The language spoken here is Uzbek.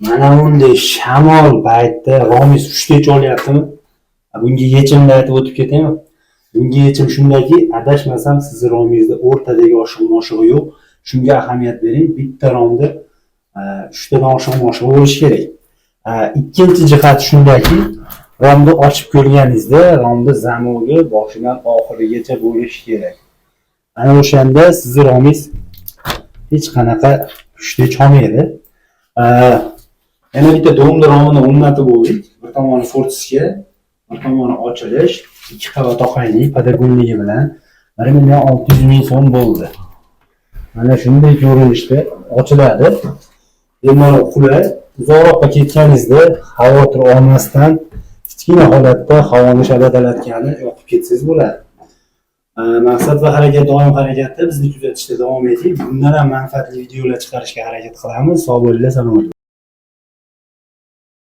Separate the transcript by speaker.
Speaker 1: Mana bunday shamol paytda romingiz hushtak cholyaptimi? Bunga yechimni aytib o'tib ketaymi? Bunga yechim shundaki, adashmasam, sizni romingizda o'rtadagi oshiq moshig'i yo'q. Shunga ahamiyat bering. Bitta romda uchtadan oshiq moshig'i bo'lishi kerak. Ikkinchi jihat shundaki, romni ochib ko'rganingizda romni zamogi boshidan oxirigacha bo'lishi kerak. Ana o'shanda sizni romingiz hech qanaqa hushtak cholmaydi. Yana bitta дом ni romini o'rnatib bo'ldik. Bir tomoni форточка, bir tomoni ochilish, ikki qavat oqaylik подоконник i bilan 1 600 000 so'm bo'ldi. Mana shunday ko'rinishda ochiladi. Bemalol qulay. Uzoqroqqa ketganingizda xavotir olmasdan kichkina holatda havoni shabadalatkani yoqib ketsangiz bo'ladi. Maqsad va harakat doim harakatda. Bizni kuzatishda davom eting. Bundan ham manfaatli videolar chiqarishga harakat qilamiz. Sog' bo'linglar, salomat.